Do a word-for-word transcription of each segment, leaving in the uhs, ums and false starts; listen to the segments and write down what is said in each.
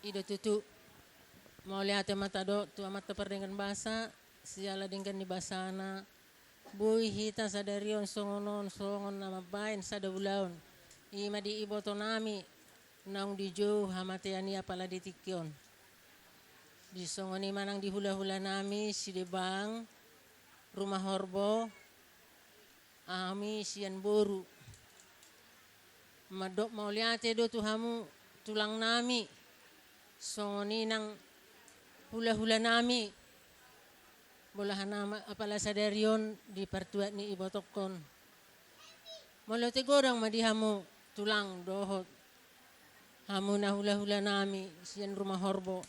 I do tutu. Mauliate ma tadok tu Amanta pardenggan basa, siala denggan ni basana, boi hita sadari on songon on, songon na mambaen sada ulaon. I ma di ibotonami, naung dijou hamatean i apala di tingki on. Di songon i ma nang di hulahulanami, Sidebang, Rumah Horbo, hami sian boru. Mandok mauliate do tu hamu tulangnami, songon i nang hulahulanami, bolahan ama apala sadari on di partuat ni ibotongkon. Molo ate godang ma di hamu tulang dohot hamu na hulahulanami sian Rumah Horbo.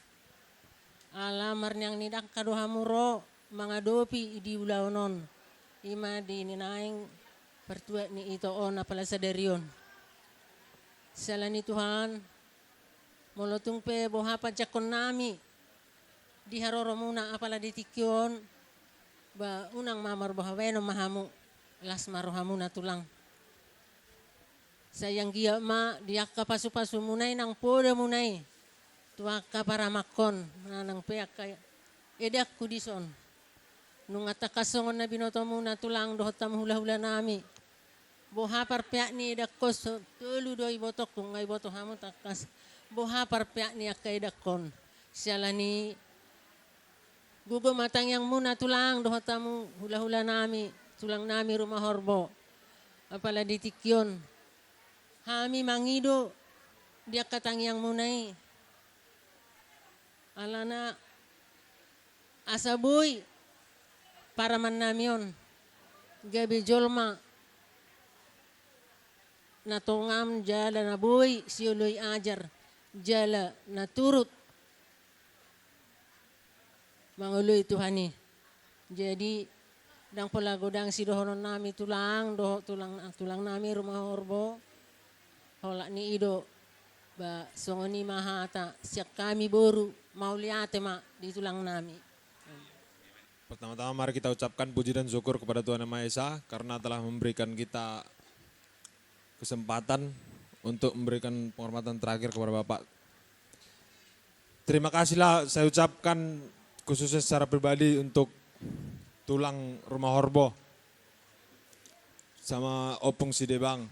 Ala marniang ni dangka do hamu ro mangadopi di ulaon on. I ma di naeng partuat ni ito on apala sadari on. Siala ni Tuhan, molo tung pe boha panjangkonnami di haroromuna apala di tingki on, ba unang ma marboha baenon ma hamu, las ma rohamuna tulang. Sai anggiat ma di angka pasupasumuna i nang podamuna i tu angka paramanghon, manang pe angka edangku dison. Nunga tangkas songon na binotomuna tulang dohot hamu hulahulanami. Boha parpeak ni edangkon, so tolu do ibotongku, nga iboto hamu tangkas. Boha parpeak ni angka edangkon. Siala ni gogo ma tangiangmuna tulang dohot hamu hulahulanami, tulangnami Rumah Horbo. Apala di tingki on hami mangido di angka tangiangmuna i. Alana asa boi paramannami on gabe jolma na tongan jala na boi sioloi ajar jala na turut mangoloi Tuhan i. Jadi, ndang pola godang sidohononnami tulang dohot tulang, tulangnami Rumah Horbo. Holan i do, ba songon i ma hata sian hami boru, mauliate ma di tulangnami. Pertama-tama mari kita ucapkan puji dan syukur kepada Tuhan Yang Maha Esa karena telah memberikan kita kesempatan untuk memberikan penghormatan terakhir kepada Bapak. Terima kasihlah saya ucapkan khususnya secara pribadi untuk tulang Rumah Horbo sama Ompung Sidebang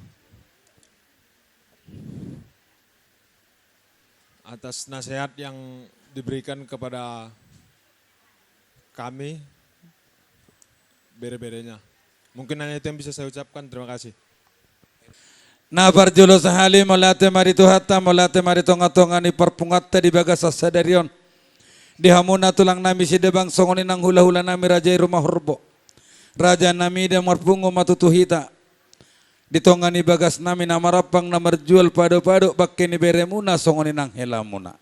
atas nasihat yang diberikan kepada kami bere-berenya. Mungkin hanya itu yang bisa saya ucapkan. Terima kasih. Na parjolo sahali, mauliate ma di Tuhanta, mauliate ma di tongatonga ni parpunguanta di bagasan sadari on. Di hamuna tulangnami Sidebang, songon i nang hulahulanami raja i Rumah Horbo. Rajanami, ndang marpungu ma tutu hita di tonga ni bagasnami na marampang na marjual padopado bangke ni beremuna songon i nang helamuna.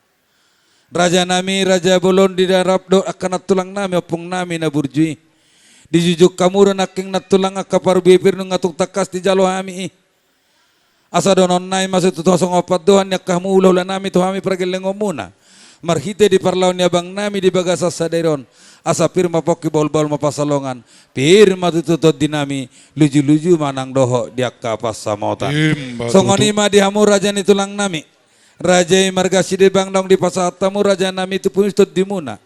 Rajanami, raja bolon, di darap do angka nantulangnami, ompungnami na burju i. Dijujung hamu do nangkin nantulang angka parbue pir nunga tung tangkas dijalo hami i. Asa dohononnami ma tutu songon pandohan ni angka hamu hulahulanami tu hami pargellengonmuna. Marhite di parlahon ni abangnami di bagasan sadari on. Asa pir ma pongki, bahulbahul ma pansalongan. Pir ma tutu tondinami, lujuluju ma nang dohot di angka pansamotan. Ima tutu. Songon i ma di hamu raja ni tulangnami. Raja i marga Sidebang, naung dipasahat hamu rajanami tu pudi tondimuna.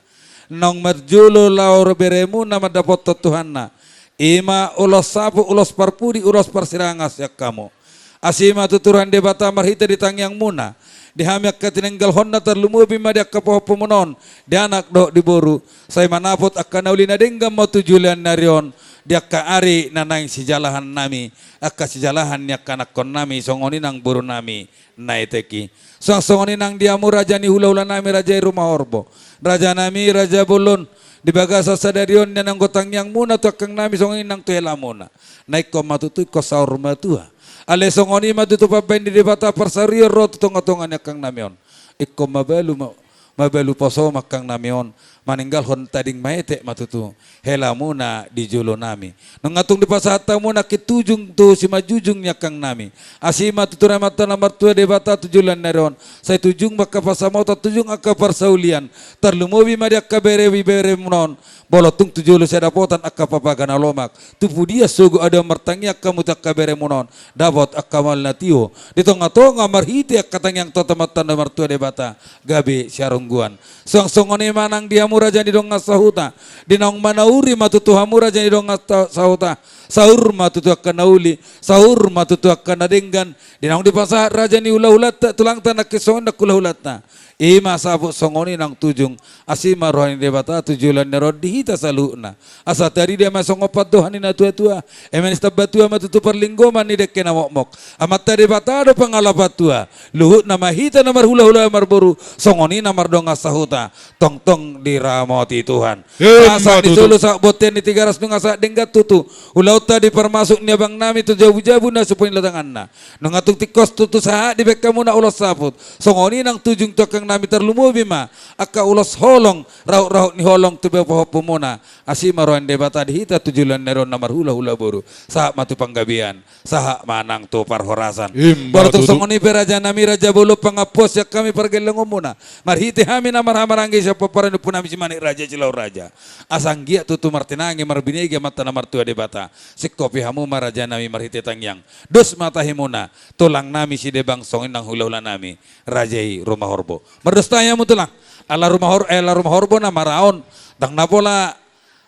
Naung marjolo laho beremuna mandapothon Tuhanna. Ima ulos sapu, ulos parpudi, ulos parsirangan sian hamu. Asi ma tutu roha ni Debata marhite di tangiangmuna. Di hami angka tinanggalhonna tarlumobi ma di angka pahompumuna on. Di anak dohot di boru. Sai manapot angka na uli na denggan ma tu joloan ni ari on. Di angka ari na naeng sijalahannami. Angka sijalahan ni angka anakkonnami songon i nang borunami. Na etek i. Suang songon i nang di hamu raja ni hulahulanami raja i Rumah Horbo. Rajanami, raja bolon. Di bagasan sadari on nian anggo tangiangmuna tu angkangnami songon i nang tu helamuna. Na ingkon ma tutu ingkon saur matua. Alai songon i ma tutu pambaen ni Debata parsarion ro tu tongatonga ni angkangnami on. Ingkon mabalu ma, mabalu poso ma angkang nami on, maninggalhon tading maetek ma tutu helamuna di jolo nami. Nunga tung dipasahat hamu nangkin tujung tu simanjujung ni angkang nami. Asi ma tutu Amanta na martua Debata tu joloan ni ari on, sai tujung ma angka pansamotan, tujung angka parsaulian, tarlumobi ma di angka bere-, beremuna on, molo tung tu jolo sai dapotan angka papaga na lomak, tu pudian sogot adong martangiang hamu tu angka beremuna on, dapot angka maol na tio di tonga-tonga marhite angka tangiang tu Amanta na martua Debata, gabe siarongguan. Suang songon i ma nang di hamu raja ni dongan sahuta, di naung manauri ma tutu hamu raja ni dongan ta-, sahuta, saur ma tutu angka na uli, saur ma tutu angka na denggan, di naung dipasahat raja ni hula-hulanta, tulangta nangkin songon i nang hula-hulanta. I ma saput songon i naung tujung, asi ma roha ni Debata tu joloan ni ari on di hita saluhutna. Asa tarida ma songon pandohan ni natua-tua, eme ni sitambatua ma tutu parlinggoman ni dengke na mokmok. Amanta Debata do pangalapatua, luhutna ma hita na marhula-hula marboru, songon i na mardongan sahuta, tongtong diramoti Tuhan. Ima tutu. Asa di solu sahat bontean ni Tigaras nunga sahat denggan tutu ulaonta di parmasuk ni abang nami tu jabu-jabu na sumpu ni latanganna. Nunga tung tingkos tutu sahat dibahen hamuna ulos saput. Songon i nang tujung tu angkang nami, tarlumobi ma angka ulos holong, rahut-rahut ni holong tu pahompu-hompumuna. Asi ma roha ni Debata di hita tu joloan ni ari on na marhula-hula boru. Sahat ma tu panggabean, sahat ma nang tu parhorasan. Ima tutu. Molo tung songon i pe raja nami, raja bolon, pangampuon sian hami pargellengmuna. Marhite hami na marhahamaranggi sian pomparan ni ompu nami Simanit Raja Silau Raja. Asa anggiat tutu martinangi marbinege Amanta na martua Debata. Singkopi hamu ma raja nami marhite tangiang. Dos ma tahimuna, tulang nami Sidebang songon i nang hula-hula nami, raja i Rumahorbo. Mardos tahi hamu tulang. Ala Rumahor-, eh, ala Rumahorbo na maraon. Ndang na pola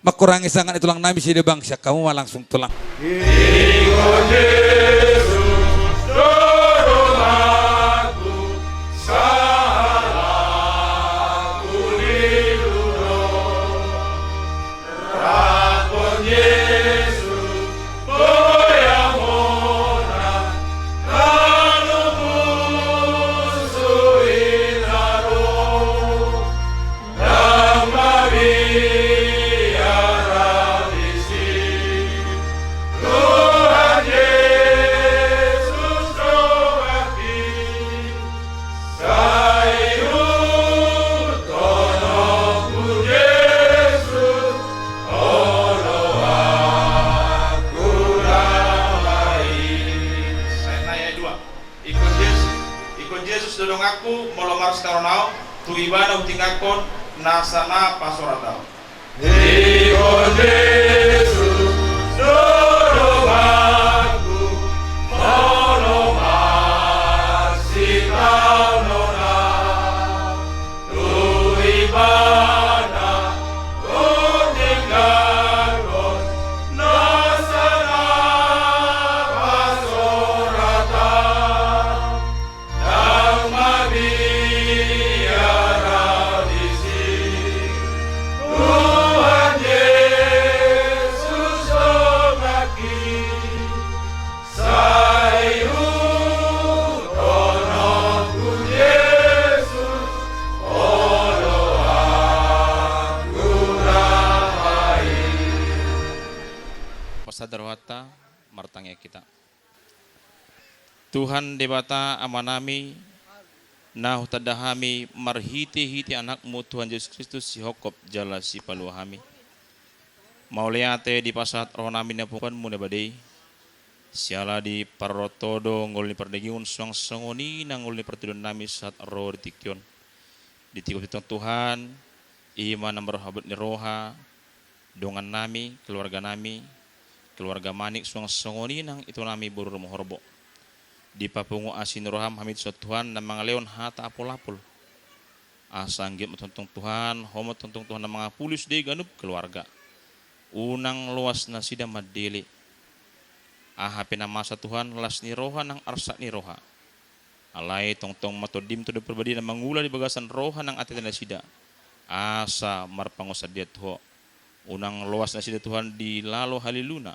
mangkurangi sangap ni tulang nami Sidebang, sian hamu ma langsung tulang. Ingkon Jesus do donganku, sahalakku lilu do. Rap dohot Jesus, goyang hona, lalu musuh i na ro. Ndang mabiar au disi, Tuhan Jesus donganki. Sai hutononku Jesus, oloanku na lain. Ayat na dua. Ingkon Jesus, ingkon Jesus do donganku, molo marsitangiang au, tu Ibana hutingkangkon nasa na pasorat au. Ingkon Jesus do donganku, molo marsitangiang au, tu Ibana hutingkangkon nasa na pasorat au. Ndang mabiar au disi, Tuhan Jesus donganki. Sai hutononku Jesus, oloanku na lain. Pasahat rohanta, martangiang hita. Tuhan Debata Amanami, na hutanda hami marhite-hite Anakmu Tuhan Jesus Kristus, sihophop jala sipalua hami. Mauliate dipasahat rohanami na punguanmu na badei, siala diparorot Ho do ngolu ni pardagingon suang songon i nang ngolu ni partodoan nami sahat ro di tingki on. Di tingki on pe tong Tuhan, i ma na marhabot ni roha, dongannami, keluarganami, keluarga Manik suang songon i nang itonami boru Rumahorbo. Dipapungu asi ni roham hami dison Tuhan na mangalehon hata apul-apul. Asa anggiat ma tongtong Tuhan, Ho ma tongtong Tuhan na mangapuli sude ganup keluarga. Unang loas nasida mandele. Aha pe na masa Tuhan, las ni roha nang arsak ni roha. Alai tongtong ma Tondim, Tondi Parbadia na mangula di bagasan roha nang ateate nasida, asa marpangunsandean tu Ho. Unang loas nasida Tuhan di lalo haliluna,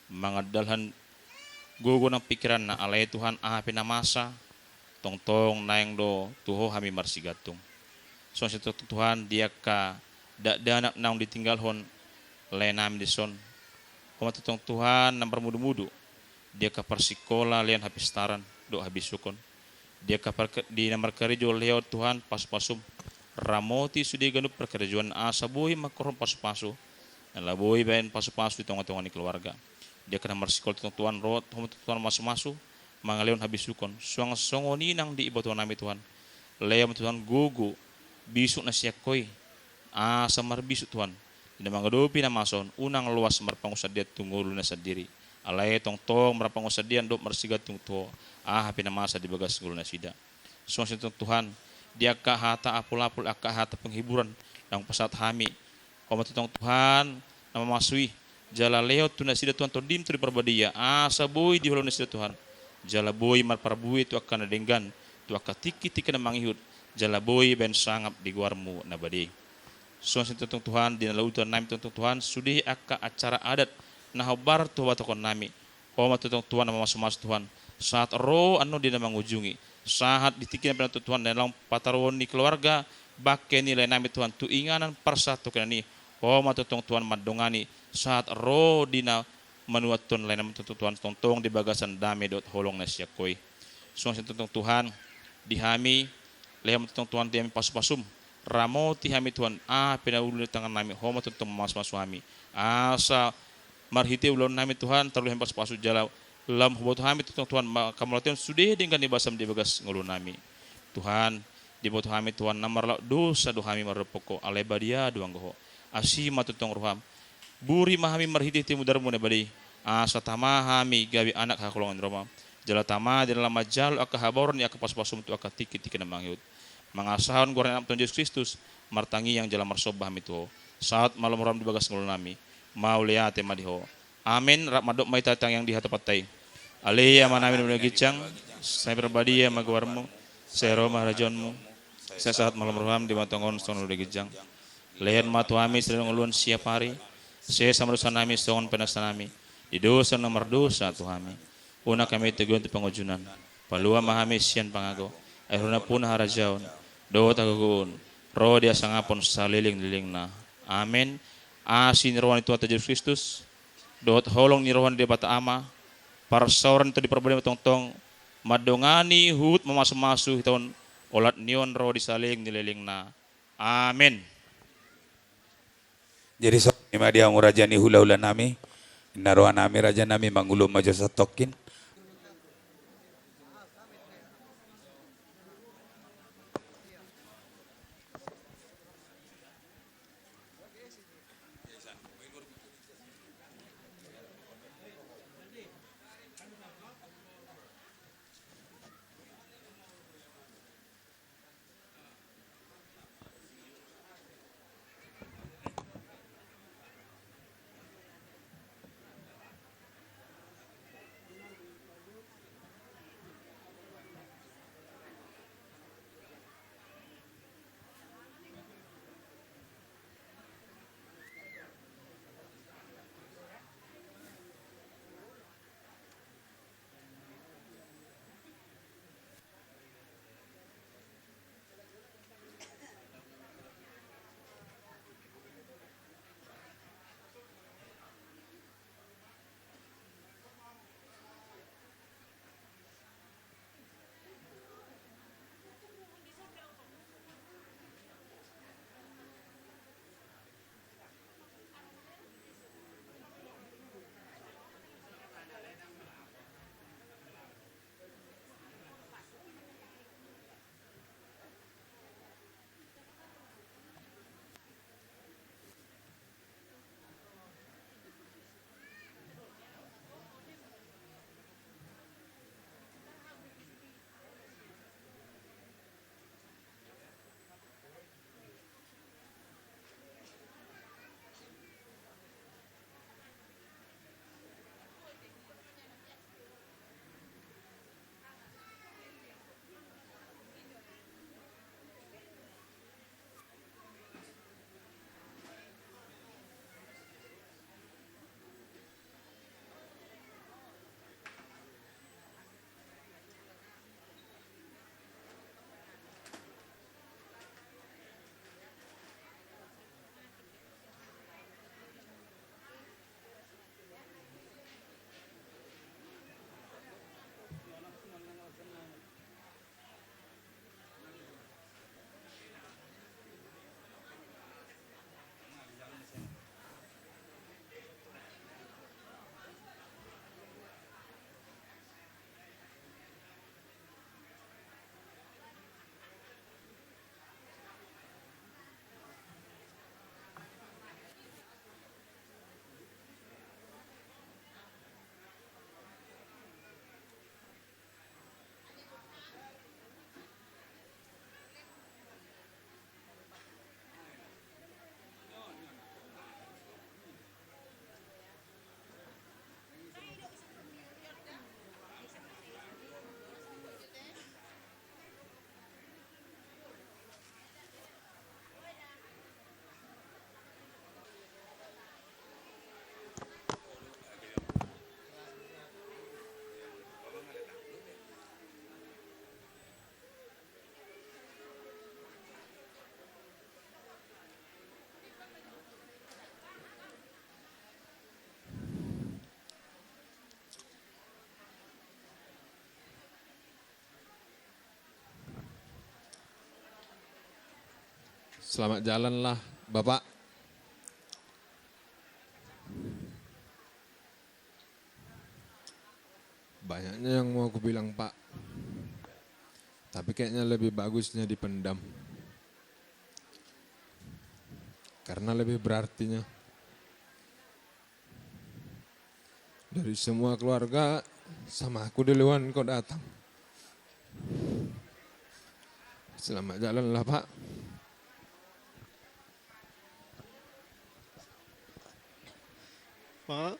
mangandalhon gogo nang pingkiranna, alai Tuhan aha pe na masa, tongtong naeng do tu Ho hami marsigantung. Songon i tong Tuhan di angka dakdanak naung ditinggalhon laenami dison. Ho ma tongtong Tuhan na marmudu-mudu di angka parsikola, lehon hapistaran dohot habisuhon. Di angka parke-, di na markarejo lehon Tuhan pasu-pasum. Ramoti sude ganup parkarejoan asa boi mangkorhon pasupasu, na laho boi baen pasupasu di tongatonga ni keluarga. Di angka na marsikola tongtong Tuhan, ro ma tongtong Tuhan mamasumasu, mangalehon habisukon, suang songon i nang di ibotonami Tuhan. Lehon ma Tuhan gogo, bisuk na sian Ho i, asa marbisuk Tuhan. Di na mangadopi na masa on, unang loas marpangunsandean tu ngoluna sandiri. Alai tongtong marpangunsandean dohot marsigantung tu Ho, aha pe na masa di bagas ngolu nasida. Songon i tongtong Tuhan, di angka hata apulapul, angka hata penghiburan, naung pasahat hami. Ho ma tongtong Tuhan, na mamasui, jala lehon tu nasida Tuhan Tondim Tondi Parbadia, asa boi diholongi nasida Tuhan. Jala boi marparbue tu angka na denggan, tu angka tingkitingki na mangihut, jala boi baen sangap di goarMu na badia i. Songon i tongtong Tuhan, di na laho udutan nami tongtong Tuhan, sude angka acara adat, na hombar tu habatahononnami. Ho ma tongtong Tuhan na mamasumasu Tuhan. Sahat ro annon di na mangujungi. Sahat di tingki na pinasahat Tuhan na laho pataruhon ni keluarga, bangke ni laenami Tuhan, tu inganan parsahat tu angka na i. Ho ma tongtong Tuhan mandongani. Sahat ro di na manuathon laenami tongtong Tuhan, tongtong di bagasan dame dohot holong na sian Ho i. Songon i tongtong Tuhan, di hami, lehon ma tongtong Tuhan di hami pasupasum. Ramoti hami Tuhan, aha pe na uli ni tangannami, Ho ma tongtong mamasumasu hami. Asa marhite ulaonnami Tuhan, taruli hami pasupasu jala lam huboto hami tongtong Tuhan, ma-, hamu latihon sude denggan ni basaM di bagas ngolunami. Tuhan, diboto hami Tuhan, na marlaok dosa do hami mardophon Ho, alai badia do anggo Ho. Asi ma tongtong rohaM. Buri ma hami marhitehite mudarMu na badia i. Asa tama hami gabe anak haholongan ni rohaM. Jala tama di na laho manjalo angka habaoran ni angka pasupasuM tu angka tingkitingki na mangihut. Mangasahon goar ni AnakMu Tuhan Jesus Kristus, martangiang jala marsomba hami tu Ho. Sahat ma lomo rohaM di bagas ngolunami. Mauliate ma di Ho. Amen. Rap mandok ma hita tangiang di hata Debata i. Ale Amanami na di banua ginjang, sai parbadia ma goarMu, sai ro ma harajaonMu, sai sahat ma lomo rohaM di banua tonga on songon na di banua ginjang. Lehon ma tu hami sadari on hangoluan siapari, sesa ma dosanami songon pinasahat nami di dosa na mardosa tu hami. Unang hami togihon tu pangunjunan, palua ma hami sian pangago, ai huroha na puna harajaon, dohot hagogoon, ro di hasangapon saleleng ni lelengna. Amen. Asi ni roha ni Tuhanta Jesus Kristus, dohot holong ni roha ni Debata Ama, parsaoran ni Tondi Parbadia ma tongtong mandongani huhut mamasumasu hita on, olat ni on ro di saleleng ni lelengna. Amen. Jadi songon i ma di hamu raja ni hulahulanami, ninna rohanami rajanami, mangulahon ma jo santongkin. Selamat jalan lah, Bapak. Banyaknya yang mau aku bilang, Pak. Tapi kayaknya lebih bagusnya dipendam. Karena lebih berartinya. Dari semua keluarga, sama aku duluan kau datang. Selamat jalan lah, Pak. Pak,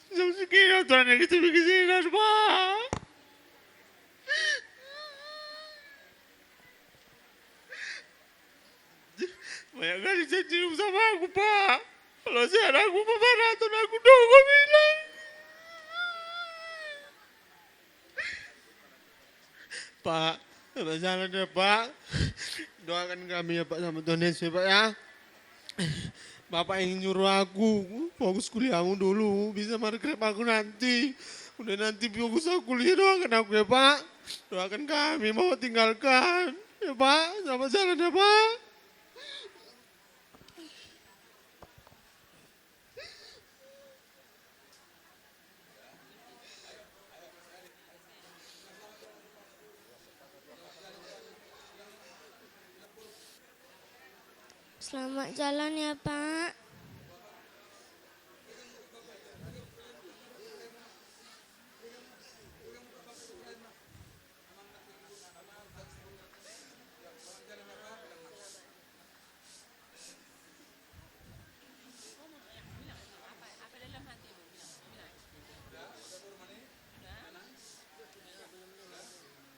jam segini aturan yang kita bikin sini, Pak. Banyak kali janji sama aku, Pak. Kalau saya anakku, Bapak, atau aku dong, kau bilang. Pak, selamat jalan ya, Pak. Doakan kami ya, Pak, sama Tuhan Yesus ya, Pak, ya. Bapak yang nyuruh aku fokus kuliahmu dulu, bisa margrab aku nanti. Udah nanti fokus aku kuliah, doakan aku ya, Pak. Doakan kami, mau tinggalkan. Ya, Pak, selamat jalan ya, Pak. Selamat jalan ya, Pak.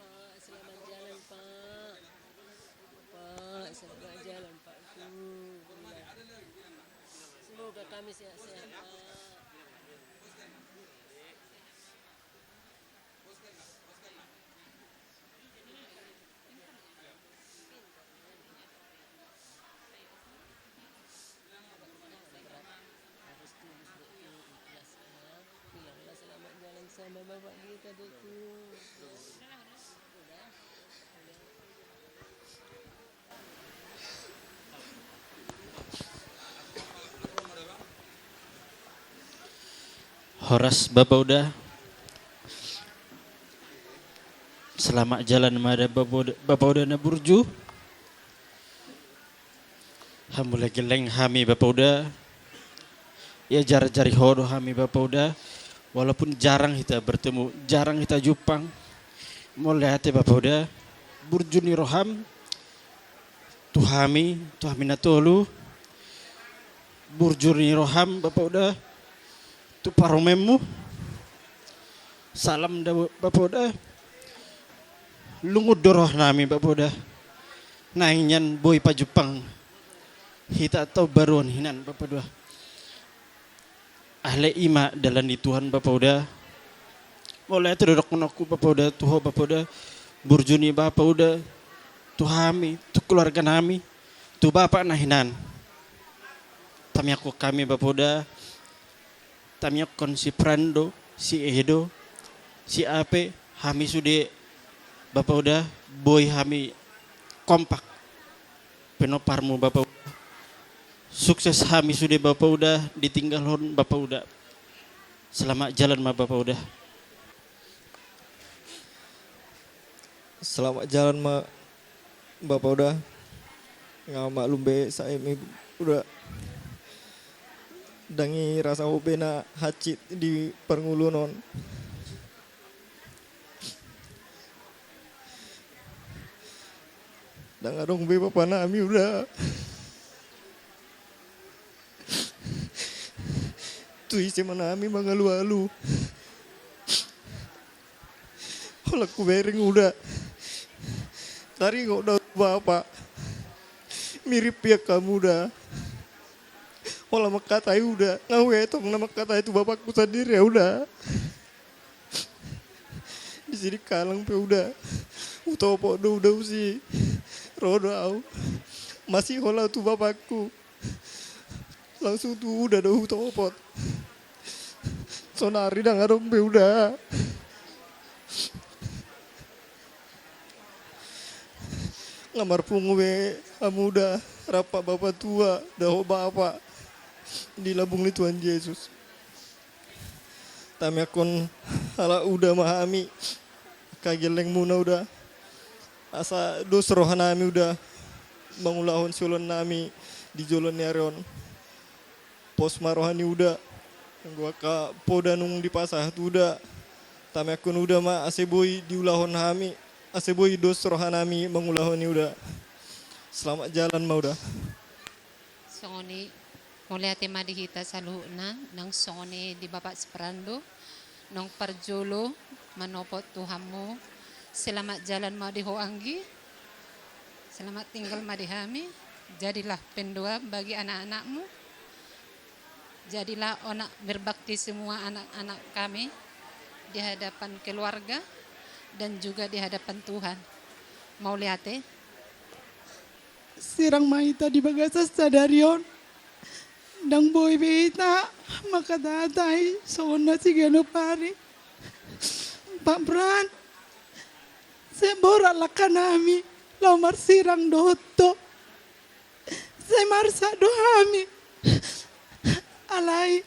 Pak, selamat jalan, Pak. Pak, selamat jalan, Pak. Semoga kami sehat-sehat, Pak. Selamat jalan sama bapak kita, Beku. Horas, Bapa Uda. Selamat jalan ma da, Bapa Uda, Bapa Uda na burju. Hamu lagi leng hami, Bapa Uda. Diajari-jari Ho do hami, Bapa Uda. Walaupun jarang hita bertemu, jarang hita jumpang. Mauliate, Bapa Uda. Burju ni roham tu hami, tu hami na tolu. Burju ni roham, Bapa Uda, tu parumaenmu. Salam da, Bapa Uda. Lungun do rohanami, Bapa Uda. Naeng nian boi pajumpang hita tu baruon hinan, Bapa Uda. Alai i ma dalan ni Tuhan, Bapa Uda. Molo tu dohononku, Bapa Uda, tu Ho, Bapa Uda, burju ni Bapa Uda tu hami, tu keluarganami, tu bapakna hinan. Tamiangkon hami, Bapa Uda, tamiangkon si Prando, si Edo, si Ape, hami sude, Bapa Uda, boi hami kompak pinomparmu, Bapa Uda. Sukses hami sude, Bapa Uda, ditinggalhon Bapa Uda. Selamat jalan ma, Bapa Uda. Selamat jalan ma, Bapa Uda. Nga maklum be, sae ma, Uda. Ndang i rasa ho be na hansit di parngoluon on. Ndang adong be bapanami, Uda. Tu ise ma hami mangalualu? Holan hubereng, Uda. Taringot do au tu bapa. Mirip piak hamu, Uda. Holan mangkatai, Uda. Nga huetong na mangkatai tu bapakku sandiri au, Uda. Di Sidikalang pe, Uda, hutopot do, Uda, usi. Ro do au. Masihola tu bapakku. Langsung tu Uda do hutopot. Sonari ndang adong be, Uda. Nga marpungu be hamu da rap bapa tua dohot bapa di lambung ni Tuhan Jesus. Tamiangkon halak uda ma hami, angka gellengmuna uda, asa dos rohanami uda mangulahon siolonnami di joloan ni ari on. Pos ma roha ni uda, anggo angka poda nunga dipasahat uda, tamiangkon uda ma asa boi diulahon hami, asa boi dos rohanami mangulahon i uda. Selamat jalan ma uda. Songon i, mauliate ma di hita saluhutna, nang songon i di Bapak Siparando, naung parjolo manopot tu hamu. Selamat jalan ma di ho anggi. Selamat tinggal ma di hami. Jadilah pendoa bagi anak-anakmu. Jadilah anak berbakti semua anak-anak kami di hadapan keluarga dan juga di hadapan Tuhan. Mauliate. Sirang ma hita di bagasan sadari on. Ndang boi be hita mangkatahon songon na siganup ari. Pak Bran, sai borat langkanami laho marsirang dohot ho. Sai marsak do hami. Alai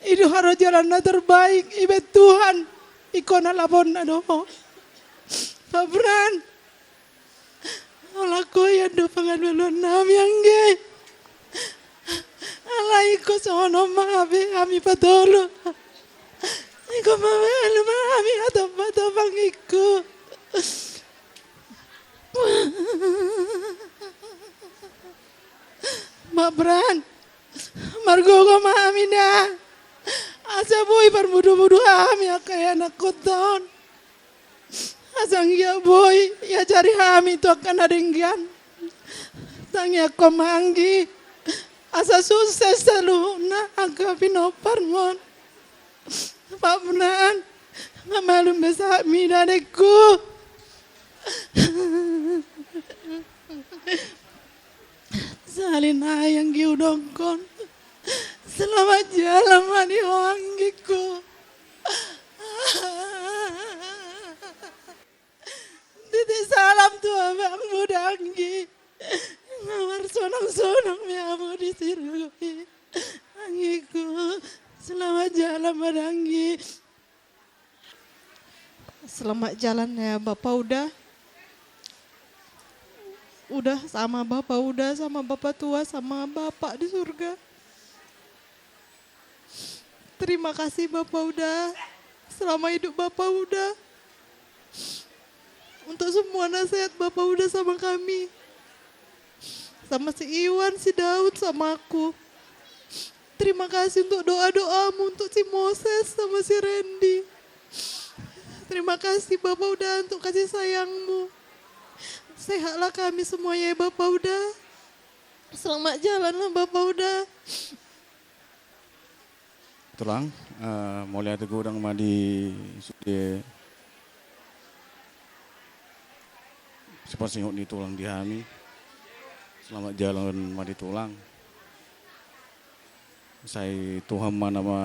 i do harojalan na terbaik, ibaen Tuhan, ingkon na laponna do ho. Pak Bran, holan ho ian do pangalualuannami anggi. Alai ingkon songon on ma be hami patolu. Ingkon mabalu ma hami hatop-hatop anggingku. Pak Bran, margogo ma hami da, asa boi parmudu-mudu hami angka ianakhonta on. Asa anggiat boi iajari hami tu angka na denggan. Tangiangkon ma anggi, asa sukses saluhutna angka pinomparmon. Pak Bran, nga malum be sahatmi da adekku. Sahali nai anggi hudok on. Selamat jalan ma di ho anggingku. Titip salam tu abangmu da anggi. Nga marsonang-sonang be hamu di surgo i. Anggingku, selamat jalan ma da anggi. Selamat jalan ya Bapak Uda. Uda sama Bapak Uda, sama Bapak Tua, sama Bapak di surga. Terima kasih Bapak Uda. Selama hidup Bapak Uda, untuk semua nasihat Bapak Uda sama kami, sama si Iwan, si Daud, sama aku. Terima kasih untuk doa-doamu untuk si Moses sama si Randy. Terima kasih Bapak Uda untuk kasih sayangmu. Sehatlah kami semuanya ya Bapak Uda. Selamat jalanlah Bapak Uda. Tulang, eh, mauliate godang ma di sude sipasingot ni tulang di hami. Selamat jalan ma di tulang. Sai Tuhan ma na ma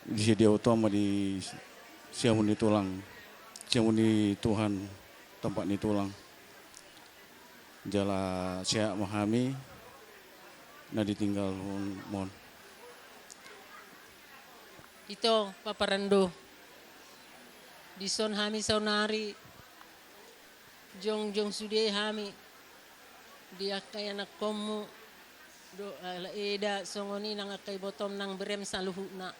di sidia utuan ma di siamun ni tulang, siamun ni Tuhan tempat ni tulang. Jala sehat ma hami na ditinggalhonmon. Ito, Papa Rando, dison hami saonari jongjong sude hami di angka ianakhonmu do, ala eda songon i nang angka ibotom nang berem saluhutna.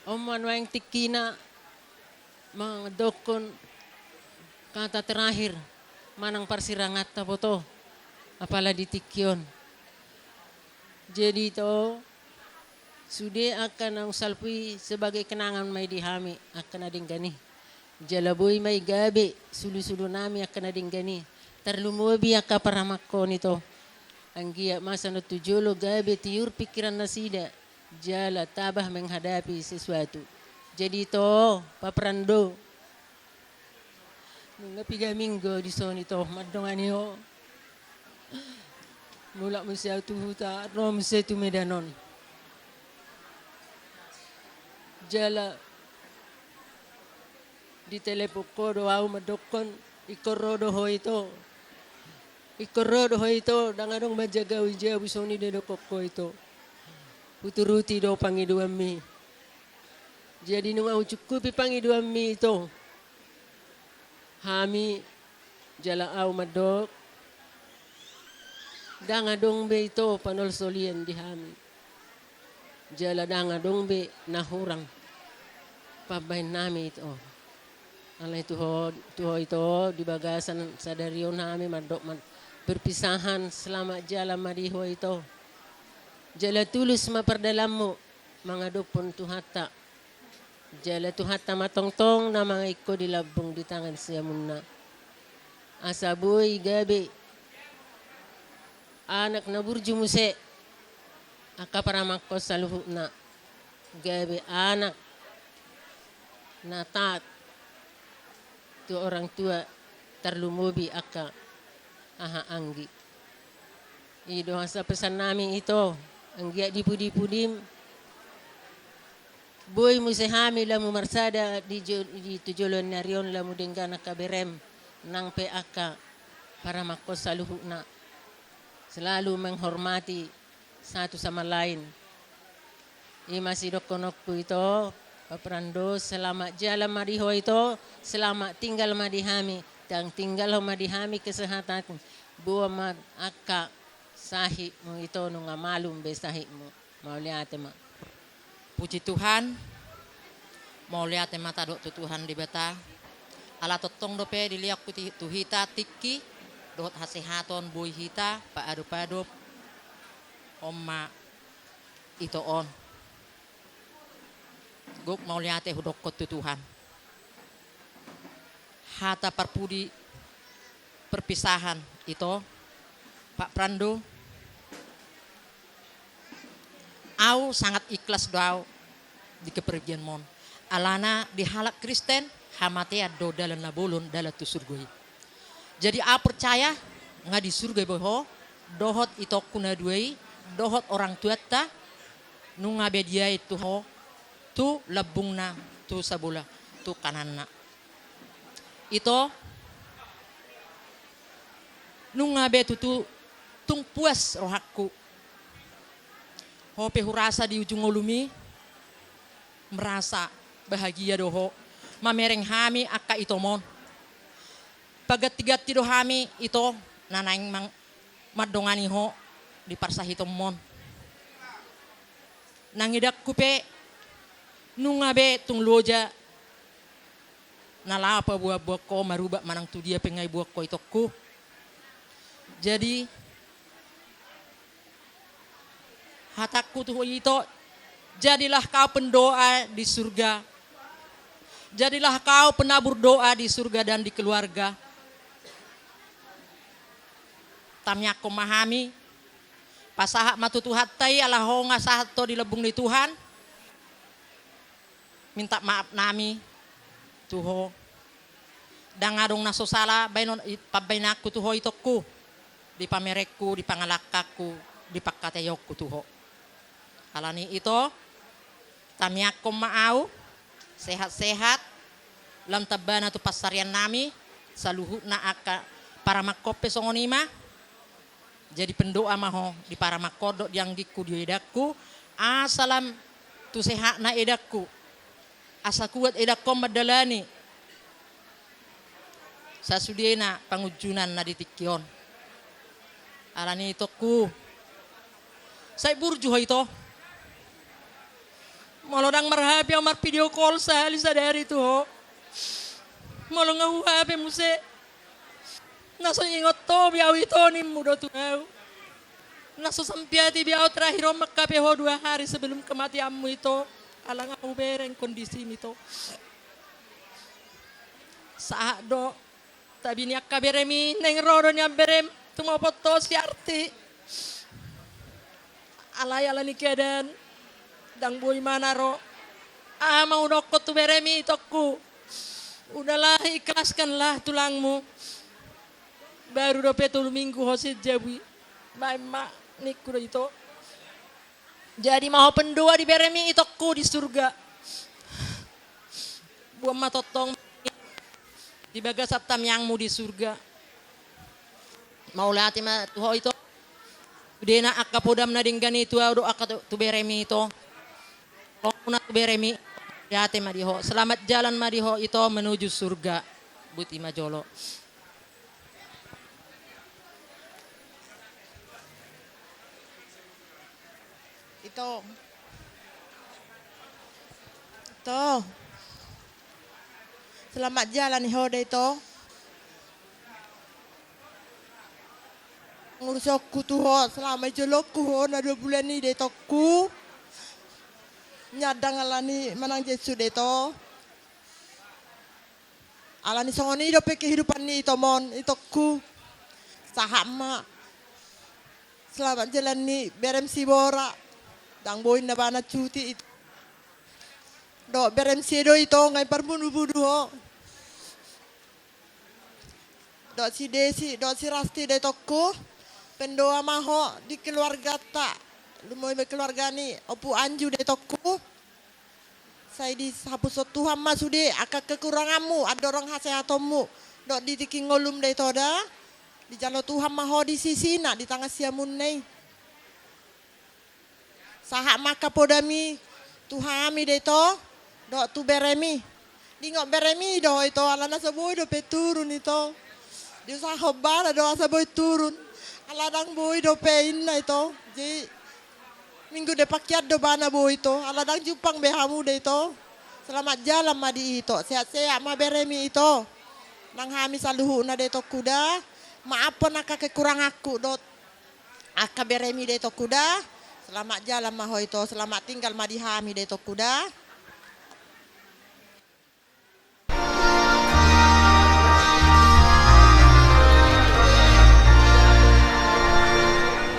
On ma nuaeng tingkina mandokkon kata terakhir manang parsiranganta boto, apala di tingki on. Jadi to, sude angka naung salpu i sebagai kenangan ma i di hami angka na denggan i. Jala boi ma i gabe sulusulunami angka na denggan i. Tarlumobi angka paramanghon i to. Anggiat masa na tu jolo gabe tiur pikiran nasida. Jala tabah menghadapi sesuatu. Jadi to, Papa Rando. Nunga piga minggu dison i to mandongani ho. Mulak muse au tu huta, ro muse tu Medan on. Jala Ditelepon ho do au mandokkon, ingkon ro do ho ito. Ingkon ro do ho ito, ndang adong manjagau i jabu songon i didokkon ho ito. Huturuti do pangidoanmi. Jadi nunga hucukkupi pangidoanmi ito. Hami jala au mandok, ndang adong be ito panolsolian di hami. Jala ndang adong be na hurang pambahen nami ito. Alai tu ho, tu ho ito di bagasan sadari on hami mandok man, perpisahan, selamat jalan ma di ho ito. Jala tulus ma pardalanmu mangadophon Tuhanta. Jala Tuhanta ma tongtong na mangaek ho di lambung di tangan siamunna. Asa boi gabe anak na burju muse angka paramangkon saluhutna. Gabe anak na taat tu orang tua, tarlumobi angka haha anggi. I do asa pesan nami ito, anggiat di pudi-pudim boi muse hami lamu marsada di jo-, di tu joloan ni ari on lamu denggan angka berem, nang pe angka paramangkon saluhutna. Selalu menghormati satu sama lain. I ma sidohononku ito, Pak Prando, selamat jalan ma di ho ito, selamat tinggal ma di hami, ndang tinggalhon ma di hami kesehatan, boan ma angka sahitmu ito, nunga malum be sahitmu. Mauliate ma. Puji Tuhan, mauliate ma tadok tu Tuhan Debata. Ala tongtong dope dilehon tu hita tingki dohot hasehaton boi hita paadop-adop on ma ito on. Gok mauliate hudokkon tu Tuhan. Hata parpudi perpisahan ito, Pak Prando. Au sangat ikhlas do au di kepergianmon. Alana di halak Kristen, hamatean do dalan na bolon, dalan tu surgo i. Jadi au percaya nga di surgo i boi ho, dohot itongku na dua i, dohot orang tuanta, nunga be diae tu ho, tu lambungna, tu sabola, tu kananna. Ito, nunga be tutu tung puas rohangku. Ho pe hurasa di ujung ngolumi, merasa bahagia do ho mamereng hami angka itomon. Paganti-ganti do hami ito na naeng mang-, mandongani ho di parsahitonmon. Nang idangku pe nunga be tung loja na laho paboa-boa ho marubat manang tu dia pe nga iboan ho itongku. Jadi hatangku tu ho ito, jadilah kau pendoa di surga. Jadilah kau penabur doa di surga dan di keluarga. Tangiangkon ma hami, pasahat ma tu Tuhanta i ala ho nga sahat ho di lambung ni Tuhan. Minta maaf nami tu ho. Ndang adong na so sala baenon i-, pambaenanku tu ho itongku, di pamerengku, di pangalangkanku, di pangkataionku tu ho. Alani ito, tangiangkon ma au sehat-sehat, lam tambana tu pansarian nami, saluhutna angka paramangkon pe songon i ma. Jadi pendoa ma ho di paramangkon dohot di anggingku, di edangku, asa lam tu sehatna edangku, asa kuat edangkon mandalani sasudena pangunjunan na di tingki on. Alani itongku, sai burju ho ito. Molo ndang mar-H P au mar-video call sahali sadari tu ho. Molo nga hu-H P muse, na so ingot ho be au ito, nimmu do tu au. Na so sampiati be au terakhir on manghape ho dua hari sebelum kematianmu ito. Ala nga hubereng kondisimu ito. Sahat do tabi ni angka beremi, naeng ro do nian berem tumopot ho si Arti. Alai ala ni keadaan ndang boi ma na ro. Aha ma hudokkon tu beremi itongku? Udahlah, ikhlaskanlah tulangmu. Baru dope tolu minggu ho sian jabu i. Baen ma, ningku do ito. Jadi ma ho pendoa di beremi itongku di surga. Boan ma tongtong di bagasan tangiangmu di surga. Mauliate ma tu Ho ito. Sudena angka podam na denggan i tu Ahu dohot angka tu, tu beremi ito. Holongmuna tu beremi. Mauliate ma di Ho. Selamat jalan ma di Ho ito menuju surga. Boti ma jolo. Ito. Ito. Selamat jalan di Ho da ito. Pangurusionku tu Ho selama i jolongku Ho na dua bulan i da itongku. Nyandang alani manang Jesus da ito. Alani songon i dope kehidupan ni itom on itongku. Sahat ma. Selamat jalan ni berem Sibora. Ndang boi na bana cuti ito. Dohot berem Siedo ito ngai parbudu-budu Ho. Dohot si Desi, dohot si Rasti da itongku. Pandohan ma Ho di keluargata. Lumobi ma keluarga ni Ompu Anju da itongku. Sai dihapushon Tuhan ma sude angka kekuranganmu, andorang hasehatonmu. Dohot di tingki ngolum da ito da. Dijalo Tuhan ma Ho di sisina, di tangan siamunna i. Sahat ma angka podami tu hami da ito, dohot tu beremi. Diingot beremi do Ho ito, alana so boi dope turun ito. Diusahahon bana do asa boi turun. Ala ndang boi dope inna ito. Jadi minggu depan hian do bana boi ito. Ala ndang jumpang be hamu da ito. Selamat jalan ma di ito. Sehat-sehat ma beremi ito. Nang hami saluhutna da itongku da. Maafhon angka kekuranganku dohot angka beremi da itongku da. Selamat jalan ma Ho ito. Selamat tinggal ma di hami da itongku da.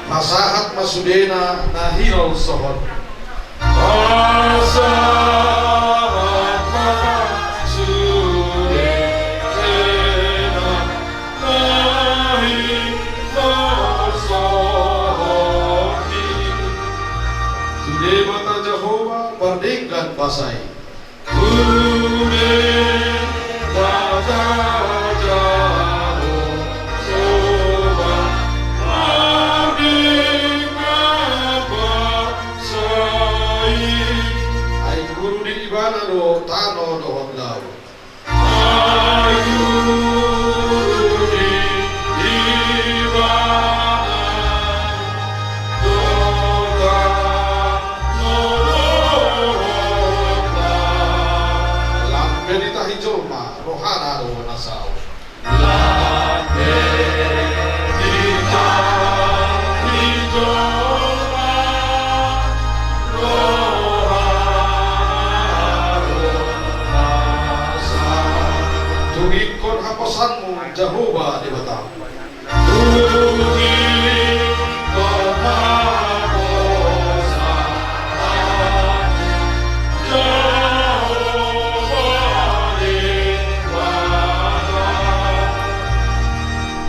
Pasahat ma sudena na hinaholsohon. Pasahat ma sudena na hinaholsohon i. Tu Debata Jahowa pardenggan basa i. Tu Debata Jahowa pardenggan basa i. Ai guru di Ibana do tano dohot laut. Ai guru di Ibana do tano dohot laut. Lam be ditahi jolma rohana do na saut. Lam be ditahi jolma rohana do na saut. Tunggikkon haposanmu Jahowa Debata.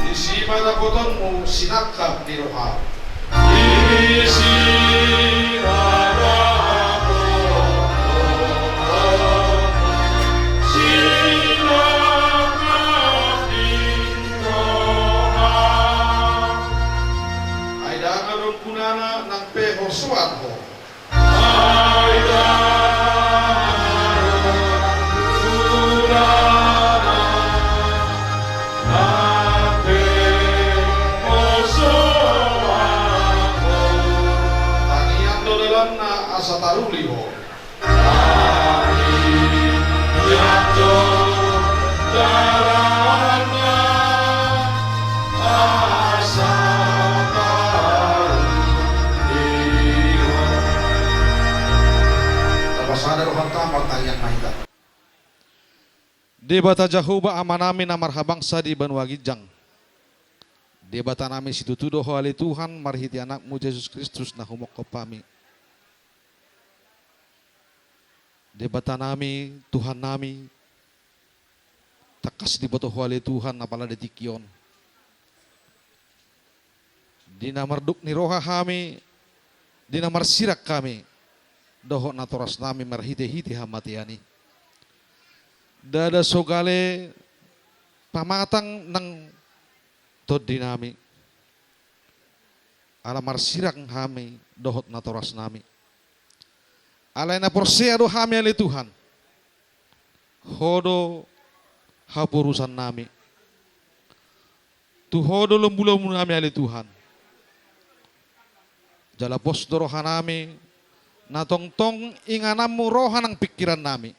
Disi ma dapotonmu sinangkap ni roham. Disi ma dapotonmu sinangkap ni roham. Ai ndang adong gunana nang pe hosoan ho. Ai ndang adong gunana nang pe hosoan ho. Tangiang do dalanna asa taruli ho. Tapasada rohanta, martangiang ma hita. Debata Jahowa Amanami na marhabangsa di banua ginjang. Debatanami situtu do Ho ale Tuhan, marhite Anakmu Jesus Kristus na humophop hami. Debatanami, Tuhannami, tangkas diboto Ho ale Tuhan apala di tingki on. Di na marduk ni roha hami, di na marsirang hami, dohot natorasnami marhite-hite hamatean i. Ndada so gale pamatang nang tondinami. Ala marsirang hami dohot natorasnami. Alai na porsea do hami ale Tuhan. Ho do haporusannami. Tu Ho do lombu-lombunami ale Tuhan. Jala pos do rohanami, na tongtong ingananmu roha nang pingkirannami.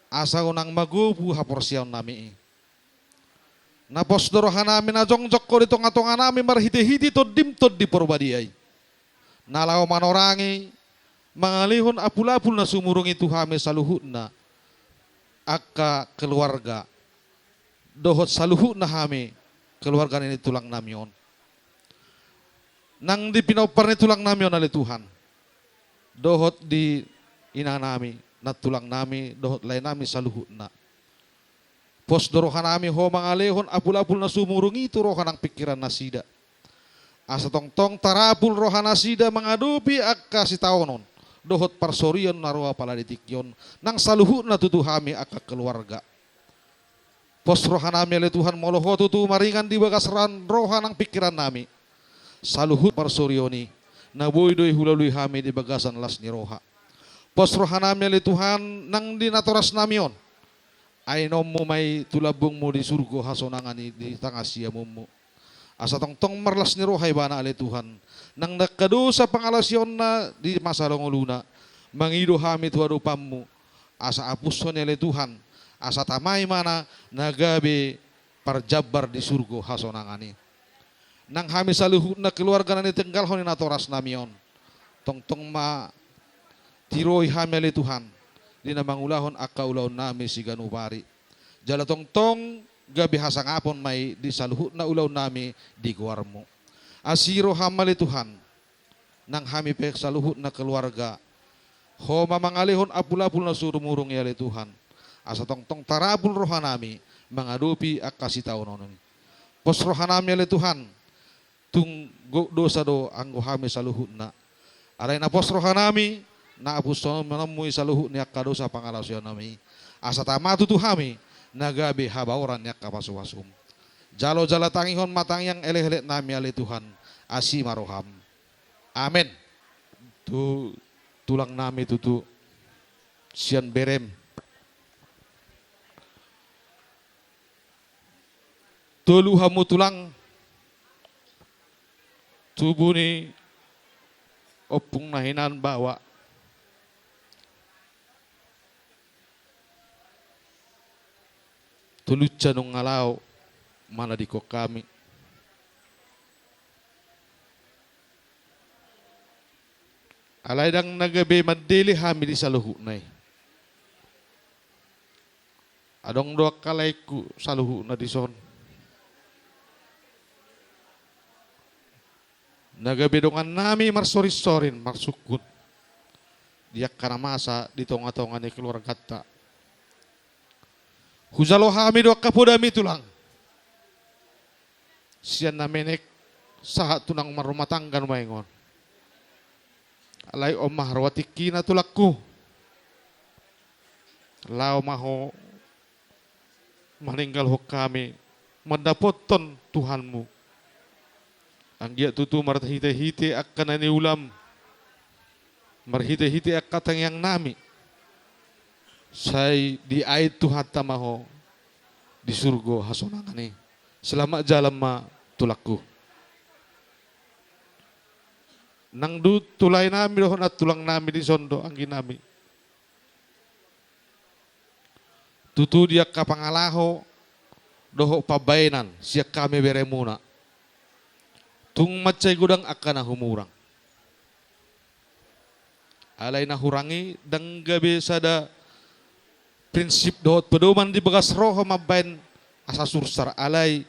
Asa unang magopu haporseaonnami i. Na pos do rohanami na jongjong Ho di tonga-tonganami marhite-hite Tondim Tondi Porbadia i. Na laho manorangi, mangalehon apul-apul na sumurung i tu hami saluhutna, angka keluarga, dohot saluhutna hami, keluarga ni tulangnami on. Nang di pinompar ni tulangnami on ale Tuhan. Dohot di inanami, nantulangnami, dohot laenami saluhutna. Pos do rohanami Ho mangalehon apul-apul na sumurung i tu roha nang pingkiran nasida. Asa tongtong tarapul roha nasida mangadopi angka sitaonon, dohot parsorion na ro apala di tingki on, nang saluhutna tutu hami angka keluarga. Pos rohanami ale Tuhan molo Ho tutu maringan di bagasan roha nang pingkirannami. Saluhut parsorion i, na boi do i hulalui hami di bagasan las ni roha. Pos rohanami ale Tuhan nang di natorasnami on. Ainonmu ma i tu lambungmu di surgo hasonangan i di tangasiamunmu. Asa tongtong marlas ni roha ibana ale Tuhan. Nang angka dosa pangalaosionna di masa na ngoluna. Mangido hami tu adopanmu. Asa apushon i ale Tuhan. Asa tama ibana na gabe parjambar di surgo hasonangan i. Nang hami saluhutna keluarga na nitenggalhon ni natorasnami on. Tongtong ma tiroi hami ale Tuhan. Di na mangulahon angka ulaonnami siganup ari. Jala tongtong gabe hasangapon ma i di saluhutna ulaonnami di goarmu. Asi roham ale Tuhan, nang hami pe saluhutna keluarga, Ho ma mangalehon apul-apul na sumurung i ale Tuhan, asa tongtong tarapul rohanami mangadopi angka sitaonon i. Pos rohanami ale Tuhan, tung gok dosa do anggo hami saluhutna. Alai na pos rohanami, na apushononmu i saluhut ni angka dosa pangalaosionnami. Asa tama tutu hami, na gabe habaoran ni angka pasu-pasum. Jalo jala tangihon ma tangiang elek-eleknami ale Tuhan, asi ma roham. Amen. Tu tulangnami tutu, sian berem. Tolu hamu tulang, tubu ni ompung na hinan baoa. Tolunsa nunga laho manadingkon hami. Alai ndang na gabe mandele hami di saluhutna i. Adong do angka laengku saluhutna dison. Na gabe dongannami marsorin-sorin marsungkun di angka na masa di tonga-tonga ni keluarganta. Hujalo hami do angka podami tulang. Sian na menek sahat tu na marrumah tangga nuaeng on. Alai on ma haroa tingkina tulangku. Laho ma ho maninggalhon hami mandapothon Tuhanmu. Anggiat tutu marhite-hite angka na niulam, marhite-hite angka tangiangnami, sai diait Tuhanta ma ho di surgo hasonangan i. Selamat jalan ma tulangku. Nang tu laenami dohot nantulangnami dison do angginami. Tutu di angka pangalaho dohot pambaenan sian hami beremuna. Tung mansai godang angka na humurang. Alai na hurang i ndang gabe sada prinsip dohot pedoman di bagas roha mambaen asa sursar alai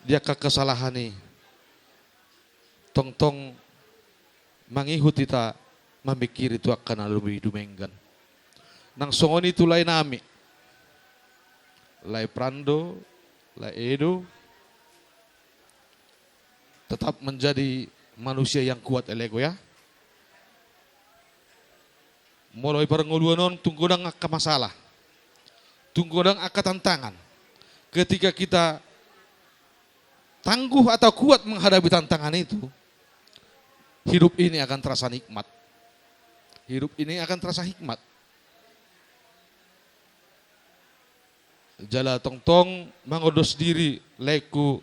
di angka kesalahan i. Tongtong mangihut hita mamingkiri tu angka na lobi dumenggan. Nang songon i tu laenami. Lae Prando, Lae Edo. Tetap menjadi manusia yang kuat, elego ya. Molo i parngoluan on tung godang angka masalah. Tung godang angka tantangan. Ketika kita tangguh atau kuat menghadapi tantangan itu, hidup ini akan terasa nikmat. Hidup ini akan terasa hikmat. Jala tongtong mangondos diri laengku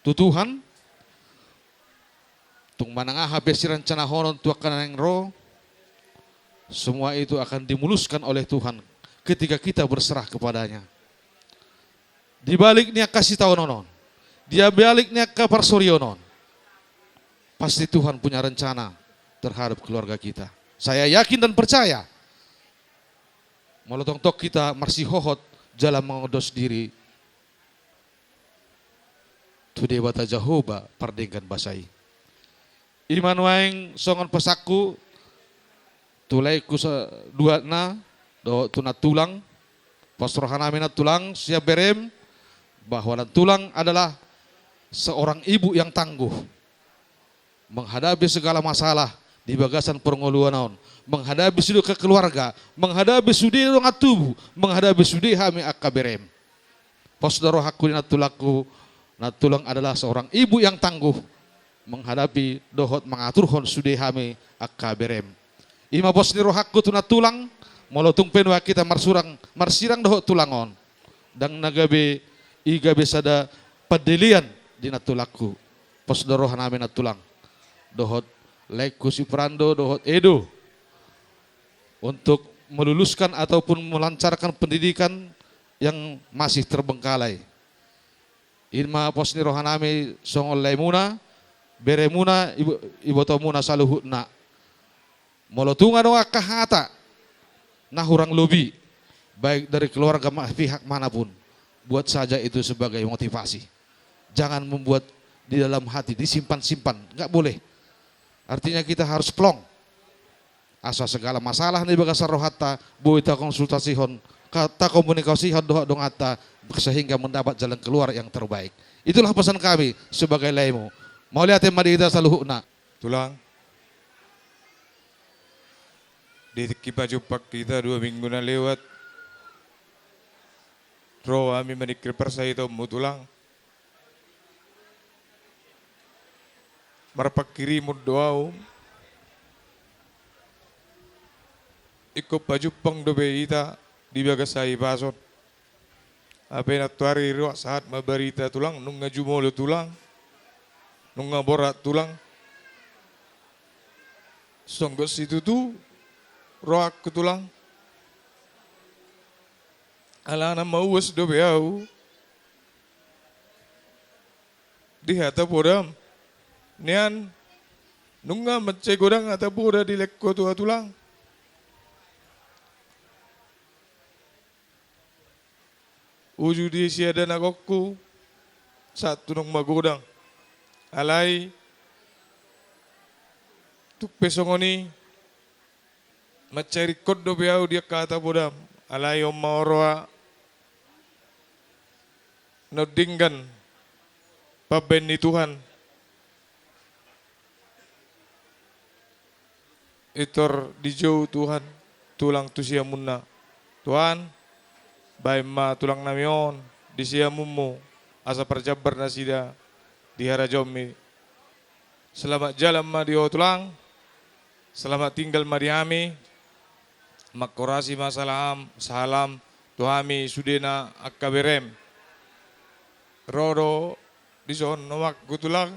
tu Tuhan, tung manang aha pe sirencanahonon tu angka na naeng ro, semua itu akan dimuluskan oleh Tuhan ketika kita berserah kepada-Nya. Di balik ni angka sitaonon on, di balik ni angka parsorionon, pasti Tuhan punya rencana terhadap keluarga kita. Saya yakin dan percaya, molo tongtong hita marsihohot jala mangondos diri tu Debata Jahowa pardenggan basa i. I ma nuaeng songon pesanku tu laengku saluhutna dohot tu nantulang, pos rohanami nantulang sian berem, bahwa nantulang adalah seorang ibu yang tangguh menghadapi segala masalah di bagasan parngoluan on, menghadapi sude angka keluarga, menghadapi sude dongan tubu, menghadapi sude hami angka berem. Pos do rohangku di nantulangku, nantulang adalah seorang ibu yang tangguh menghadapi dohot mangaturhon sude hami angka berem. I ma pos ni rohangku tu nantulang, molo tung pe nuaeng hita marsurang, marsirang dohot tulang on, ndang na gabe i gabe sada pandelean di nantulangku. Pos do rohanami nantulang dohot laengku si Prando dohot Edo untuk meluluskan ataupun melancarkan pendidikan yang masih terbengkalai. I ma pos ni rohanami songon laemuna, beremuna, ibo-, ibotomuna saluhutna. Molo tung adong angka hata na hurang lobi, baik dari keluarga ma-, pihak manapun, buat saja itu sebagai motivasi. Jangan membuat di dalam hati, disimpan-simpan, nggak boleh. Artinya kita harus plong. Asa segala masalah na di bagasan rohanta boi takonsultasihon, ka-, takomunikasihon dohot donganta, sehingga mendapat jalan keluar yang terbaik. Itulah pesan kami sebagai laemu. Mauliate ma di hita saluhutna. Tulang, di tingki pajumpang hita dua minggu na lewat, ro hami maningkir parsahitaonmu, Tulang. Marpangkirimon do ahu. Ingkon pajumpang dope hita di bagasan hahipason. Hape nantoari ro sahat ma barita, Tulang, nunga jumolo, Tulang. Nunga borat, Tulang. Songon situtu rohangku, Tulang. Alana mauas dope ahu di hata podam nian, nunga mansai godang hata poda dilehon ho, Tulang. Uju di siadanagonku sahat tu naung magodang. Alai tung pe songon i, mansai ringkot dope ahu di angka hata podam. Alai on ma huroha na denggan pambahen ni Tuhan. Pintor dijou Tuhan tulang tu siamunna. Tuhan, bahen ma tulangnami on di siamunmu, asa parjambar nasida di harajaonmi. Selamat jalan ma di ho, Tulang. Selamat tinggal ma di hami. Manghorasi ma salam, salam tu hami sudena angka berem. Ro do dison omakku, Tulang.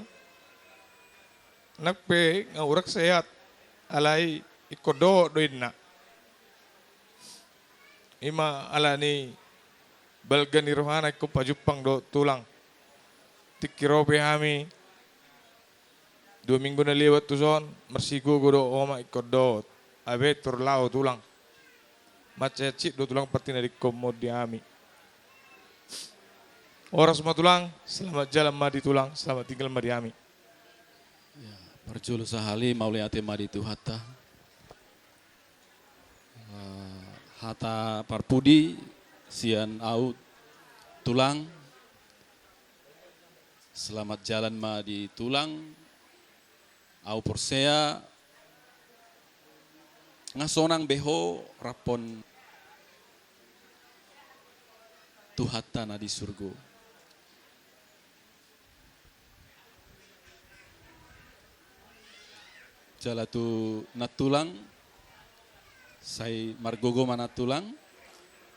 Nang pe nga hurang sehat, alai ingkon dohot do inna. I ma ala ni balga ni rohana ingkon pajumpang dohot tulang. Tingki ro pe hami dua minggu na lewat tuson, marsigogo do omak ingkon dohot. Hape tor laho, Tulang. Mansai hansit do, Tulang, partinadingkonmon di hami. Horas ma, Tulang, selamat jalan ma di tulang, selamat tinggal ma di hami. Ya, parjolo sahali mauliate ma di Tuhanta. Eh, hata parpudi sian ahu, Tulang. Selamat jalan ma di tulang. Ahu porsea nga sonang be ho rap on. Tuhanta na di surgo. Jala tu nantulang, sai margogo ma nantulang,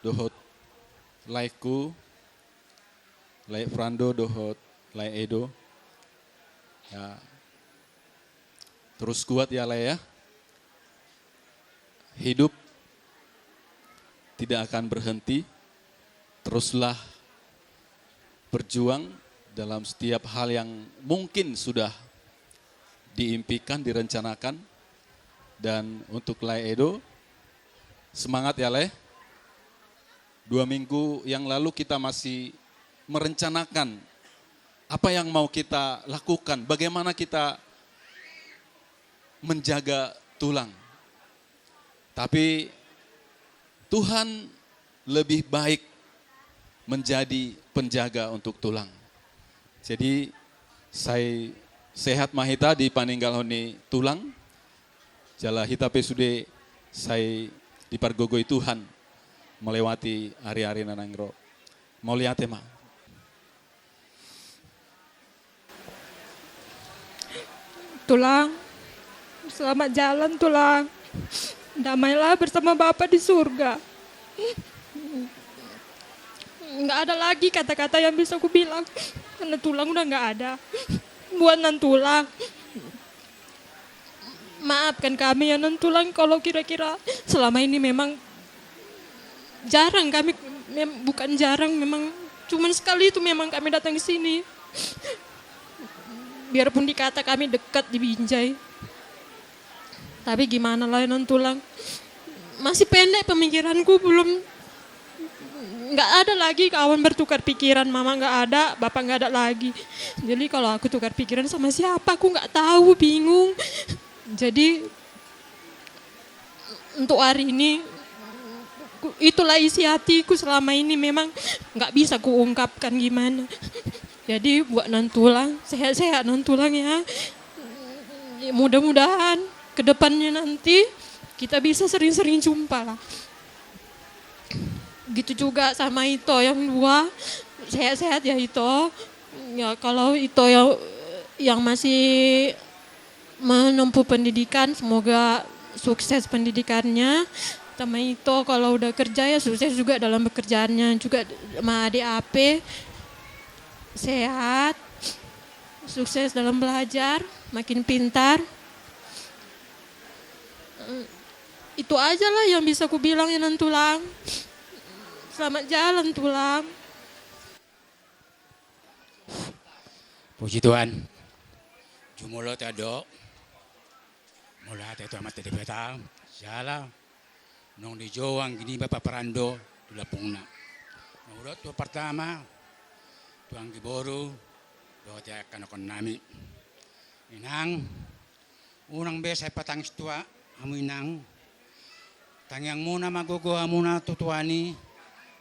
dohot laengku, lae Frando dohot lae Edo. Ya. Terus kuat ya, lae, ya. Hidup tidak akan berhenti. Teruslah berjuang dalam setiap hal yang mungkin sudah diimpikan, direncanakan. Dan untuk lae Edo, semangat ya, lae. Dua minggu yang lalu kita masih merencanakan apa yang mau kita lakukan, bagaimana kita menjaga tulang. Tapi Tuhan lebih baik menjadi penjaga untuk tulang. Jadi, sai sehat ma hita di paninggalhon ni tulang, jala hita pe sude sai dipargogoi Tuhan melewati ari-ari na naeng ro. Mauliate ma. Tulang, selamat jalan, Tulang. Damailah bersama Bapa di surga. Nggak ada lagi kata-kata yang bisa kubilang, karena Tulang udah nggak ada. Buat nantulang, maafkan kami ya nantulang, kalau kira-kira selama ini memang jarang kami, mem-, bukan jarang, memang cuman sekali itu memang kami datang ke sini. Biarpun dikata kami dekat di Binjai, tapi gimana lah ya nantulang, masih pendek pemikiranku, belum, nggak ada lagi kawan bertukar pikiran, mama nggak ada, bapak nggak ada lagi. Jadi kalau aku tukar pikiran sama siapa, aku nggak tahu, bingung. Jadi untuk hari ini, ku-, itulah isi hatiku selama ini, memang nggak bisa kuungkapkan gimana. Jadi buat nantulang, sehat-sehat nantulang ya. Mudah-mudahan kedepannya nanti kita bisa sering-sering jumpa lah. Gitu juga sama Ito yang dua, sehat-sehat ya Ito. Ya, kalau Ito yang, yang masih menempuh pendidikan, semoga sukses pendidikannya. Sama Ito kalau udah kerja ya sukses juga dalam pekerjaannya, juga sama adik Ape, sehat, sukses dalam belajar, makin pintar. Itu aja lah yang bisa kubilang ya nantulang. Selamat jalan, Tulang. Puji Tuhan. Jumolo ta do. Mauliate tu Amanta Debata. Jala naung dijou anggi niba paparando tu lambungna. Naung hudok tu pertama tu anggi boru dohot angka anakkonami. Inang, unang be sai patangis tu hamu inang. Tangiangmuna ma gogo hamuna tu Tuhan i,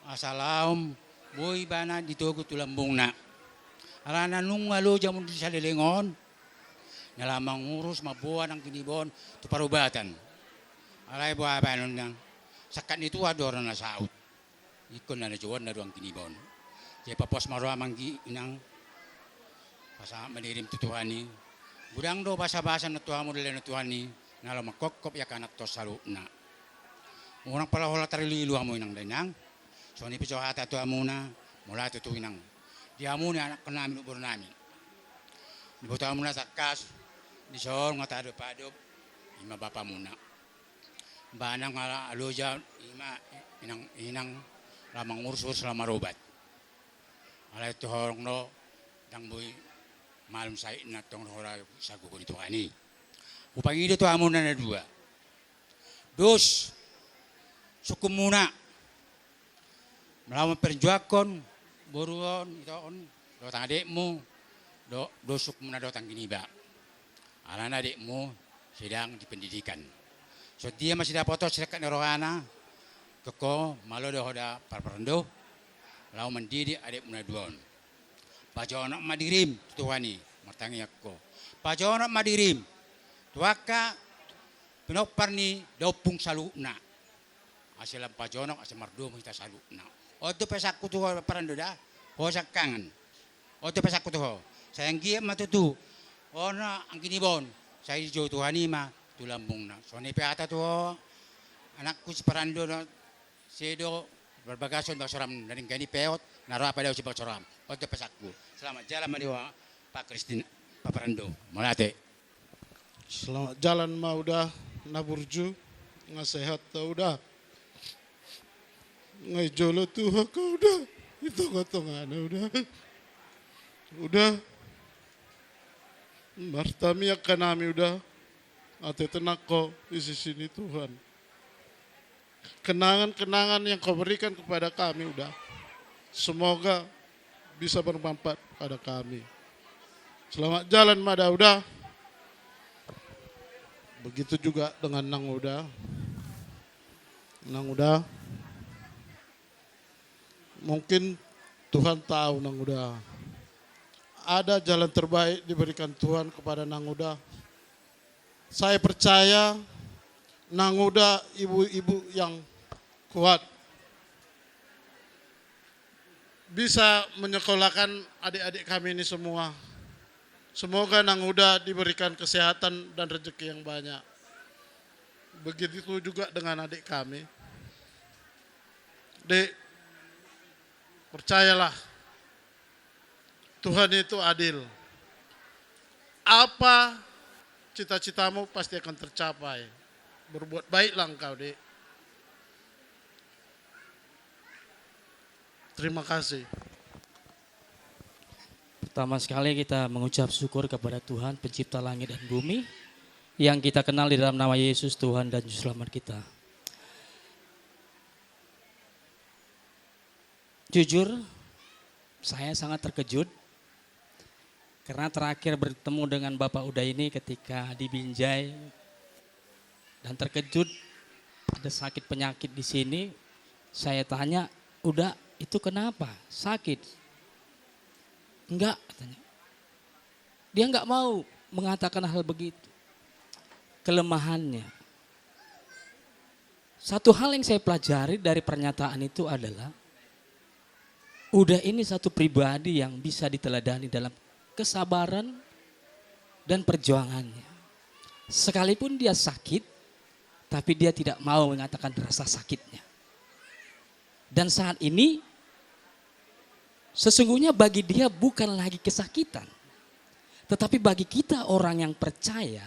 asa laho boi ibana ditogu tu lambungna. Alana nunga loja hamu di saleleng on, na laho mangurus mamboan anggi niba on tu parubatan. Alai boha baenonna, sangkap ni Tuhan do roha na saut. Ingkon na nijouonna do anggi niba on. Jadi papos ma roham anggi inang. Pasahat ma dirim tu Tuhan i. Godang do basabasa na tu hamu dilehon Tuhan i, na laho mangkophop angka anakta on saluhutna. Unang pola holan tariluilu hamu inang da inang. Songon i pe jo hata tu hamuna, mauliate tutu inang. Di hamu ni anakkonami dohot borunami. Diboto hamuna tangkas, dison nga taadopadop, ima bapamuna. Bana nga loja ima inang, inang laho mangurus-urus laho marobat. Alai tu horong do, ndang boi malum sahitna tong do hora sagogo ni Tuhan i. Hupangido tu hamuna na dua. Dos sungkunmuna. Molo mamperjuangkon boru on, ito on, dohot adekmu, do, dos sungkunmuna dohot anggi niba. Alana adekmu sedang di pendidikan. Songon dia ma sidapoton singkat ni rohana, ingkon ho malo do ho da parparando, laho mandidik adekmuna dua on. Pajonok ma dirim tu Tuhan i, martangiang ho. Pajonok ma dirim tu angka pinompar ni da ompung saluhutna. Asa lam pajonok, asa mardomu hita saluhutna. On do pesanku tu ho, Parando da. Ho sangkangan. On do pesanku tu ho. Sai anggiat ma tutu. Ho na anggi ni bon. Sai dijou Tuhan i ma tu lambungna. Songon i pe hata tu ho. Anakku si Parando na sedo, marbagason bagas roham, na denggan i peot, na ro ahu padaosi bagas roham. On do pesanku. Selamat jalan ma di ho, Pak Kristin, Pak Parando. Mauliate. Selamat jalan ma uda, na burju, nga sehat ta uda. Nga jolo Tuhan ho uda, di tonga-tongana uda. Uda, martamiang hanami uda, ate tenang ho di sisi ni Tuhan. Kenangan-kenangan yang kau berikan kepada kami uda, semoga bisa bermanfaat pada kami. Selamat jalan ma da uda. Begitu juga dengan nang uda. Nang uda. Mungkin Tuhan tahu nang uda. Ada jalan terbaik diberikan Tuhan kepada nang uda. Saya percaya nang uda ibu-ibu yang kuat. Bisa menyekolahkan adik-adik kami ini semua. Semoga nang uda diberikan kesehatan dan rezeki yang banyak. Begitu juga dengan adik kami. Dek, percayalah, Tuhan itu adil. Apa cita-citamu pasti akan tercapai. Berbuat baiklah engkau, Dek. Terima kasih. Pertama sekali kita mengucap syukur kepada Tuhan, pencipta langit dan bumi, yang kita kenal di dalam nama Yesus, Tuhan dan Juru Selamat kita. Jujur, saya sangat terkejut karena terakhir bertemu dengan Bapak Uda ini ketika di Binjai dan terkejut, ada sakit penyakit di sini. Saya tanya, "Uda, itu kenapa? Sakit?" "Enggak," katanya. Dia enggak mau mengatakan hal begitu. Kelemahannya. Satu hal yang saya pelajari dari pernyataan itu adalah, Uda ini satu pribadi yang bisa diteladani dalam kesabaran dan perjuangannya. Sekalipun dia sakit, tapi dia tidak mau mengatakan rasa sakitnya. Dan saat ini, sesungguhnya bagi dia bukan lagi kesakitan, tetapi bagi kita orang yang percaya,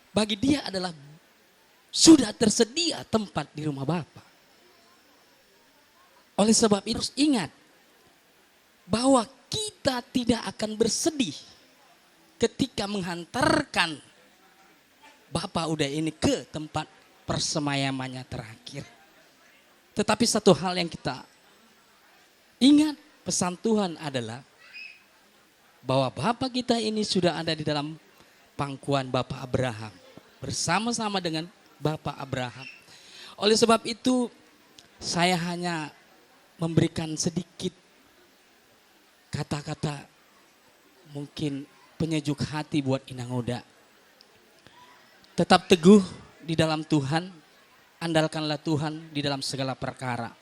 bagi dia adalah sudah tersedia tempat di rumah Bapa. Oleh sebab itu, harus ingat bahwa kita tidak akan bersedih ketika menghantarkan Bapak Uda ini ke tempat persemayamannya terakhir. Tetapi satu hal yang kita ingat, pesan Tuhan adalah bahwa Bapa kita ini sudah ada di dalam pangkuan Bapa Abraham, bersama-sama dengan Bapa Abraham. Oleh sebab itu, saya hanya memberikan sedikit kata-kata mungkin penyejuk hati buat Inang Uda. Tetap teguh di dalam Tuhan, andalkanlah Tuhan di dalam segala perkara.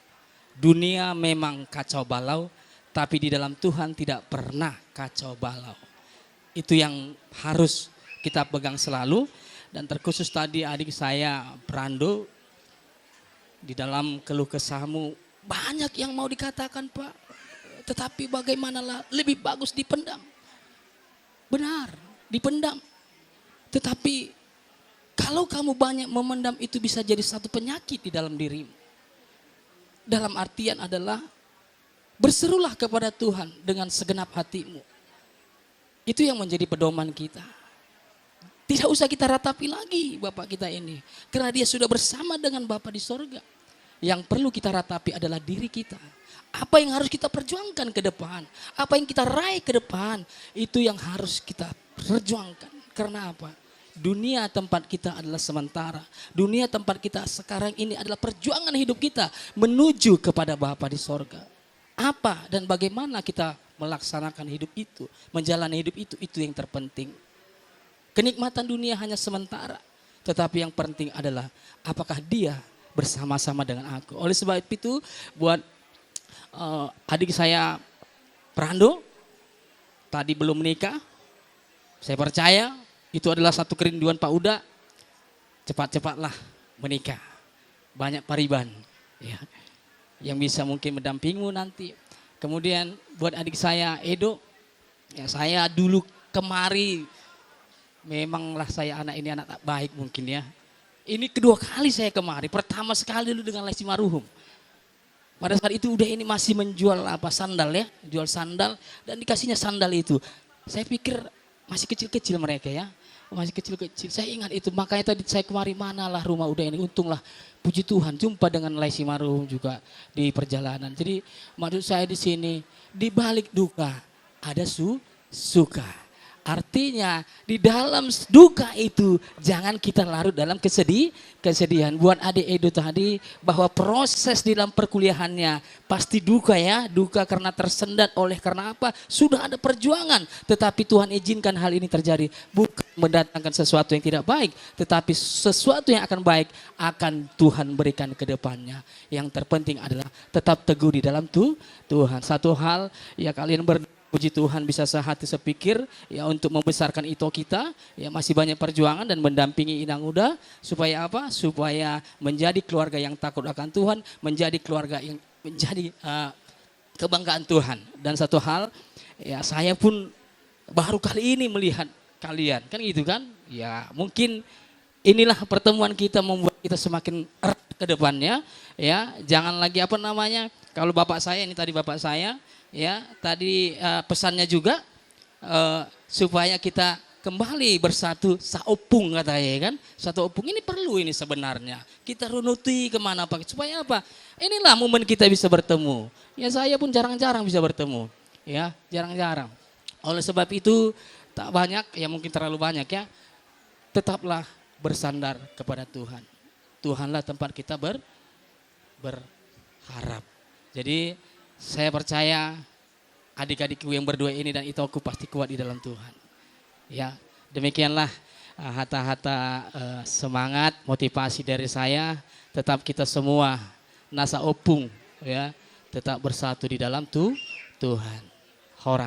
Dunia memang kacau balau, tapi di dalam Tuhan tidak pernah kacau balau. Itu yang harus kita pegang selalu. Dan terkhusus tadi adik saya, Prando, di dalam keluh kesahmu banyak yang mau dikatakan, Pak. Tetapi bagaimanalah, lebih bagus dipendam. Benar, dipendam. Tetapi kalau kamu banyak memendam, itu bisa jadi satu penyakit di dalam dirimu. Dalam artian adalah, berserulah kepada Tuhan dengan segenap hatimu. Itu yang menjadi pedoman kita. Tidak usah kita ratapi lagi Bapa kita ini, karena Dia sudah bersama dengan Bapa di sorga. Yang perlu kita ratapi adalah diri kita. Apa yang harus kita perjuangkan ke depan, apa yang kita raih ke depan, itu yang harus kita perjuangkan. Karena apa? Dunia tempat kita adalah sementara. Dunia tempat kita sekarang ini adalah perjuangan hidup kita menuju kepada Bapa di sorga. Apa dan bagaimana kita melaksanakan hidup itu, menjalani hidup itu, itu yang terpenting. Kenikmatan dunia hanya sementara, tetapi yang penting adalah apakah Dia bersama-sama dengan aku. Oleh sebab itu, buat eh, adik saya Prando tadi belum menikah. Saya percaya itu adalah satu kerinduan Pak Uda. Cepat-cepatlah menikah. Banyak pariban, ya, yang bisa mungkin mendampingimu nanti. Kemudian buat adik saya Edo, ya, saya dulu kemari, memanglah saya anak ini anak tak baik mungkin, ya. Ini kedua kali saya kemari. Pertama sekali dulu dengan Lai Simarhum. Pada saat itu Uda ini masih menjual apa, sandal, ya, jual sandal, dan dikasihnya sandal itu. Saya pikir masih kecil-kecil mereka, ya, masih kecil-kecil. Saya ingat itu, makanya tadi saya kemari, manalah rumah Uda ini. Untunglah, puji Tuhan, jumpa dengan Lai Simarhum juga di perjalanan. Jadi maksud saya di sini, di balik duka ada su suka. Artinya, di dalam s- duka itu, jangan kita larut dalam kesedi- kesedihan. Buat adik Edo tadi, bahwa proses di dalam perkuliahannya pasti duka, ya, duka karena tersendat. Oleh karena apa? Sudah ada perjuangan, tetapi Tuhan izinkan hal ini terjadi bukan mendatangkan sesuatu yang tidak baik, tetapi sesuatu yang akan baik akan Tuhan berikan ke depannya. Yang terpenting adalah tetap teguh di dalam tu- Tuhan. Satu hal, ya, kalian ber- puji Tuhan, bisa sehati sepikir, ya, untuk membesarkan ito kita, ya, masih banyak perjuangan dan mendampingi Inang Uda. Supaya apa? Supaya menjadi keluarga yang takut akan Tuhan, menjadi keluarga yang menjadi, eh, kebanggaan Tuhan. Dan satu hal, ya, saya pun baru kali ini melihat kalian, kan gitu kan? Ya, mungkin inilah pertemuan kita membuat kita semakin erat ke depannya, ya. Jangan lagi, apa namanya, kalau bapak saya ini tadi, bapak saya, ya, tadi, eh, pesannya juga, eh, supaya kita kembali bersatu saopung, katanya, kan? Satu opung ini perlu ini sebenarnya. Kita runuti kemana, Pak? Supaya apa? Inilah momen kita bisa bertemu. Ya, saya pun jarang-jarang bisa bertemu. Ya, jarang-jarang. Oleh sebab itu, tak banyak, ya, mungkin terlalu banyak, ya. Tetaplah bersandar kepada Tuhan. Tuhanlah tempat kita ber- berharap. Jadi, saya percaya adik-adikku yang berdua ini dan itoku pasti kuat di dalam Tuhan. Ya, demikianlah, eh, hata-hata, eh, semangat, motivasi dari saya. Tetap kita semua na saopung, ya, tetap bersatu di dalam tu- Tuhan.